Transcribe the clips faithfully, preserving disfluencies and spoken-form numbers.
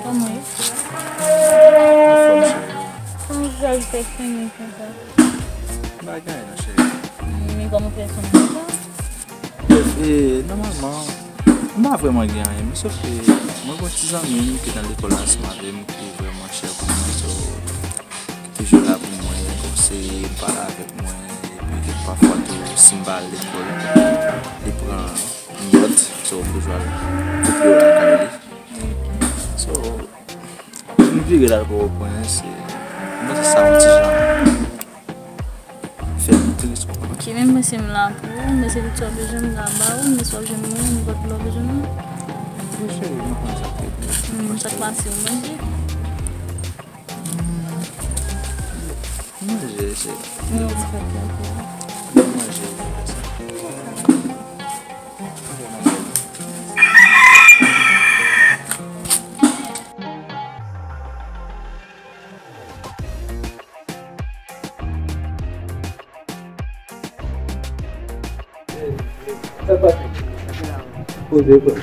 Kòman yo? Anfòm, cheri. Kòman sa l fè fini konsa? Bagay la, cheri. Men kòman fè son konsa? E, nòmalman, m pa vrèman gen anyen, men sòf ke mwen gen yon ti zanmi m ki nan lekòl ansanm avè m, ki vrèman chè pou mwen, so, ki toujou la pou mwen, konseye m, pale avèk mwen, epi kèk pafwa tou, si m pa al lekòl, li pran nòt, so, m toujou al kopye yo lakay li. So, m vire l al Pòtoprens, e, m panse sa yon ti jan fè m tris, ou konprann? Ok, men mwen se m la pou ou, mwen se tout sa w bezwen m la ba ou, men sa w jwenn mwen, nenpòt lè w bezwen mwen. Wi, cheri, mwen konn sa k fèt. Hmm, sa k pase, ou manje? Hmm, manje, cheri. Non, se pa t la pou ou. Manje, cheri. Poze, frè.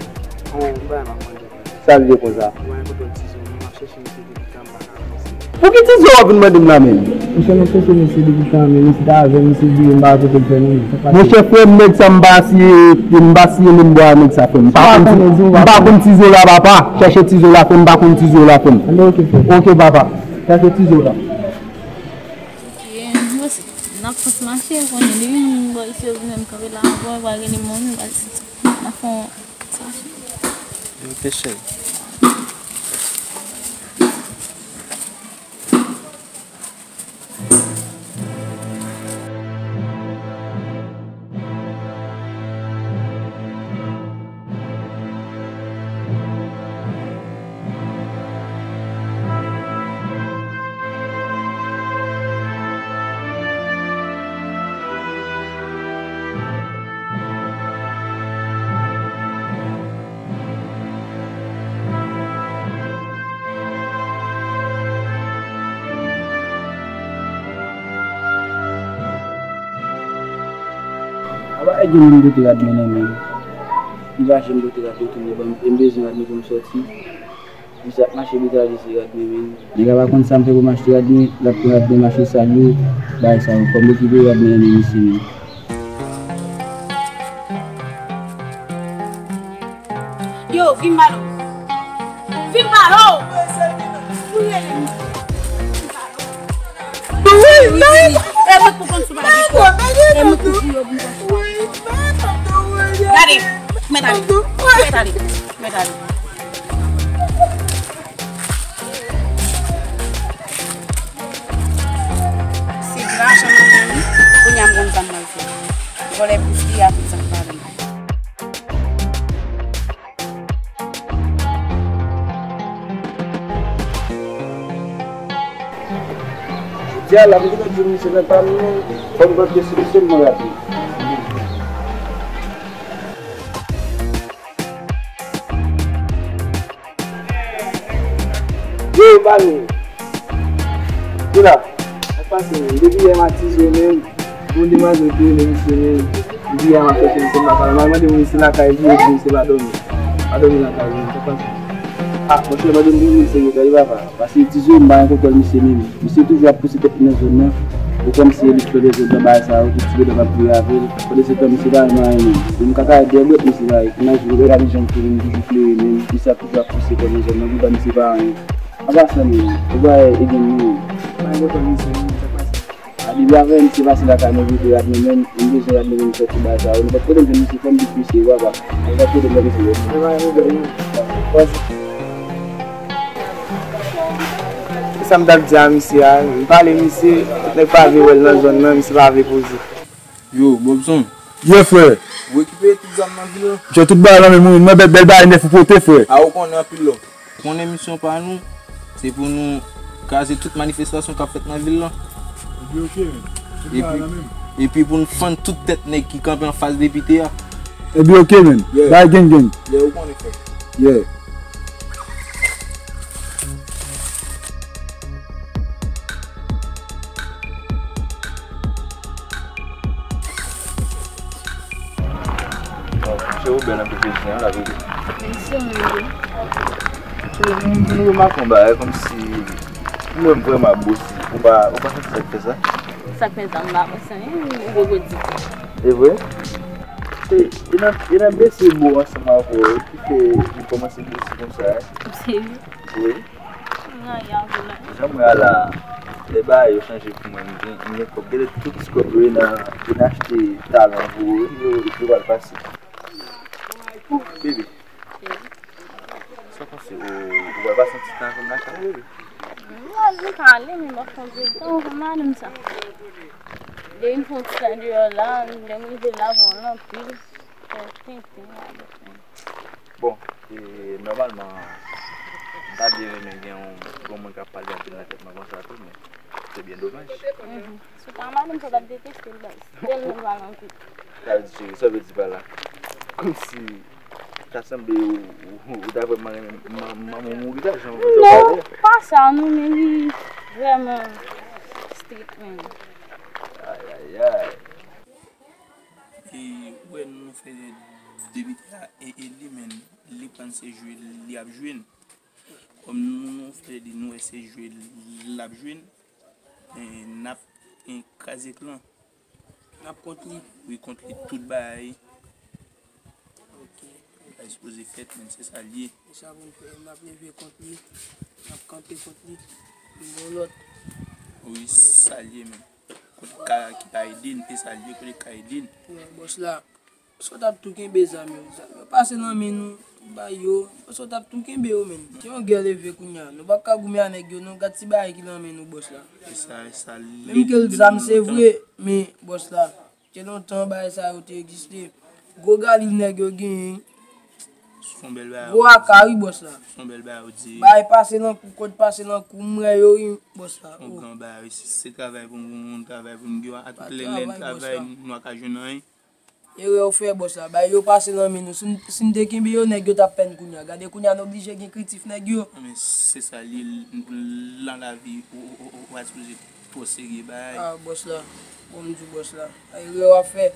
Sa l ye konsa? Pou ki ti zo w ap vin mande m la menm? Monchè, m ap chèche mesye depi tan, men mesye ta avè m, mesye di m pa kote l fè nou. Monchè, frè m, nèg sa m pa siye, m pa siye menm bò a nèg sa, frè m. M pa konn ti, m pa konn ti zo la, papa. Chèche ti zo la, frè m, m pa konn ti zo la, frè m. Ok, papa. Chèche ti zo la. Ok, mwen se, n ap fòs mache, konnen depi nou bò isi, yo vin menm kanpe la, ankò, pa gen de moun, pa gen de moun. N ap fè yon ti mache. Ok, cheri. Aba, e gen moun kote rad mwen nan men m. M chache m kote rad yo tounen ban m, e m bezwen rad mwen pou m sòti. Misye ap mache bita jezi rad mwen menm. Nèg la pa konn sa m fè pou m achte rad mwen, l ap pran rad mwen, mache sal yo, bagay sa yo. Fò m rekipere rad mwen nan men misye menm. Yo, vin balo. Vin balo. Wi, men. E mwen k pou konn sou bagay. E mwen k pou yo pou konn sou bagay. Gade, mèt ale. Mèt ale. Mèt ale. Se lajan nan men li, kounye a m konn sa m pral fè. Vòlè plis li a tout sa k pa li. Jodi a la, m te di misye nan pa m non, fò m pran kesyon misye m mwen rapi. Yo, ba nou. Kila? Sa k pase menm? Depi yè m atize menm. Gon demwazèl ki rele misye menm. Depi yè m ap chèche misye, m pa ka. M al mande moun si lakay li, yo di misye pa dòmi. Pa dòmi lakay li, sa k pase? Ah, monchè, mande m pou misye yo, gade papa. Paske ti zo m pa gen kontwòl misye menm. Misye toujou ap pouse tèt li nan zòn nan. Ou kòmsi e li ki fè dezòd nan bagay sa yo, tout ti medam ap jwe avè l. Pandan se tan, misye pa renmen anyen menm. Pou m kaka dèyè dwèt, misye pa imajine, gade jan m fè menm, toujou klere menm. Misye ap toujou ap pouse kò l nan zòn nan, poutan misye pa anyen. An pasan menm, ou pa wè e gen nou menm. Pa gen kontwòl misye menm, sa k pase? A depi avè misye pase lakay mwen, vide rad mwen menm, m bezwen rad mwen menm sòti bagay sa yo. Nenpòt kote m jwenn misye, fò m di misye, papa. Nenpòt kote m jwenn misye. Sa m t ap di a misye a, m pale misye, tout nèg pa vle wè l nan zòn nan, misye pa vle poze. Yo, Bobson. Ye, frè. Ou rekipere tout zam nan vil la? Misye, tout bagay nan men mwen, mwen bèl, bèl bagay nèf ou pote, frè. A, ou konnen anpil lò. Ou konnen misyon pa nou, se pou nou kraze tout manifestasyon k ap fèt nan vil la. Epi, ok, men. Tout bagay nan men m. Epi pou nou fann tout tèt nèg ki kanpe anfas depite a. Epi, ok, men. Yeah. Bagay gang gang. Yeah, ou konnen, frè. Yeah. Bon, chè ou bèl anpil, se zen, la verite. Mèsi, anpil. Cheri, m vin remake yon bagay kòmsi m wè m vrèman ap bosi. Ou pa, ou pa santi sa k fè sa? Sa k fè sa, m pa santi anyen, ou poko di. E vre? E, e nan, e nan bese bo ansanm avè w ki fè li kòmanse bosi konsa, hein? Ou serye? Wi. Jan m wè a la, lè bagay yo chanje pou mwen, m gen, m gen kòb. Gade tout ti kòb yo, e nan, e nan achte talon pou yo, yo pral pase. Bebe, sa w panse, ou, ou pral pase yon ti tan avè m nan kay la, bebe? Mwen, m ka ale, men m ap fè yon ti tan avè madanm sa. Lè m fè yon ti tan deyò la, lè m rive la, van l anpil. Fè tenten avèk mwen. Bon, e, nòmalman, m ta byen renmen gen yon, yon moun k ap pale anpil nan tèt mwen konsa tou, men se byen domaj. Mhm. Si w ta madanm sa, w t ap deteste l, baz. Tèlman l pale anpil. Sa vle di, cheri, sa w vle di pa la? Kòmsi, ta sanble ou, ou, ou ta vrèman renmen man-, manman w mouri la, jan, jan w pale a. Non, pa sa, non, men li vrèman strik, menm. Ayayay. E, ou wè nou fè de biten la, e, e li menm, li konn se jwe li ap jwe n. Kòm nou, nou fè de nou wè se jwe l ap jwe n, e, n ap, e, kraze klan. N ap kont li. Wi, kont li tout bagay. Ok. Bagay sipoze fèt, men se sa l ye. E sa pou n fè, n ap leve kont li, n ap kanpe kont li, nou ba w lòt. Wi, sa l ye menm. Kote ka, ki ka ede n, e sa l ye, kote ka ede n. Wè, bòs la, bòs la t ap tou kenbe zam yo, zam yo pase nan men nou, bay yo, bòs la t ap tou kenbe yo, menm. Gen yon gè leve kounye a, nou p ap ka goumen a nèg yo, non, gad ti bagay ki nan men nou, bòs la. E sa, e sa, menm ke l zam, se vre, men, bòs la, te lontan bagay sa yo te egziste. Gwo galil nèg yo genyen. Se yon bèl bagay. Gwo aka, wi, bòs la. Se yon bèl bagay ou di. Bagay pase nan kou, kòd pase nan kou, m wè yo, wi, bòs la. Yon gran bagay, wi. Se, se travay pou moun, travay pou moun, gen ak lè n travay, nou pa ka jwenn anyen. Erè w fè, bòs la. Bagay yo pase nan men nou. Si n, si n te kenbe yo, nèg yo t ap fè n kounye a. Gade kounye a, n oblije gen kritif nèg yo. Men se sa l ye, l, l, nan lavi, ou, ou, ou, ou pa sipoze twò serye bagay. Ah, bòs la. Bon, m di w, bòs la. Erè w ap fè.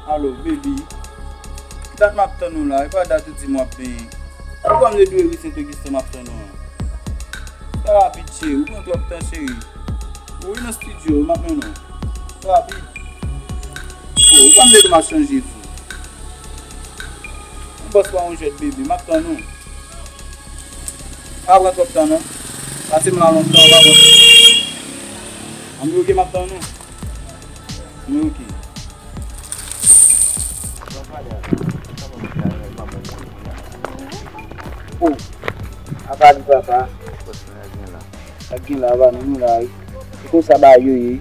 Alo, baby. Ki dat m ap tann ou la? E pa dat ou di m w ap benyen? Ou pa m de dwe ri Sent Ogisten m ap tann ou an? Sa rapid, cheri. Ou pran twòp tan, cheri. Ou wi nan estidyo, m ap mennen w. Sa rapid. Oh, ou pa m de dwe m ap chanje tou. Yon bòs pa yon jwèt, baby. M ap tann ou. Pa pran twòp tan, non. Pase m la lontan, ou pa pran twòp tan. Ann, ok, m ap tann ou. Mwen ok. Oh, apa li papa? Sa k gen la, apa nou, nou la, wi. Se konsa bagay yo ye.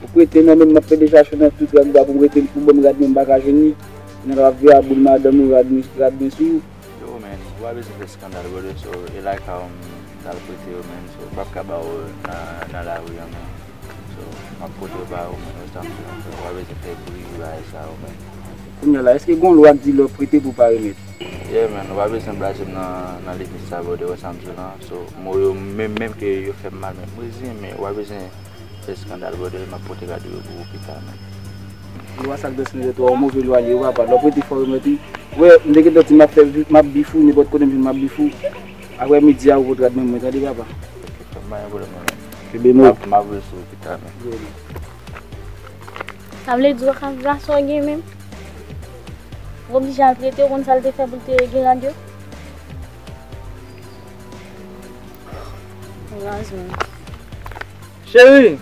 Ou prete nan men m, m ap fè dechachon nan tout rad ou a pou m rete pou ban m rad mwen m pa ka jwenn li. Nan l ap veye a boul madanm ou, rad mwen, rad mwen sou ou. Yo, man, ou pa bezwen fè eskandal, brother, so, e lakay ou m t al prete yo, man, so, m p ap ka ba w nan, nan lari an, man. So, m ap pote yo ba ou, man, wè sa m di w, frè, ou pa bezwen fè bri, bagay sa yo, man. Kounye a la, èske gon lwa k di lè w prete pou w pa remèt? Yeah, man, ou pa bezwen blaze m nan, nan limit sa, brother, wè sa m di w la. So, mo yo, menm, menm ke yo fè m mal, men m reziyen, men ou pa bezwen fè eskandal, brother, m ap pote rad yo pou ou pita, man. Lwa sa k danse nan tèt ou a, yon move lwa li ye, papa. Lè w prete fò w remèt, wi. Wè, m te gentan di m ap fè, m ap bif ou, nenpòt kote m jwenn m ap bif ou. Aprè midi a, ou pot rad mwen, mwen, tande, papa. Ok, pa gen pwoblèm, non, man. Kenbe mo. M ap, m ap rele sou ou pita, man. Sa vle di w ak gason w gen menm? Ou oblije al prete, ou konn sa l te fè pou l te gen rad yo? Raz menm. Cheri!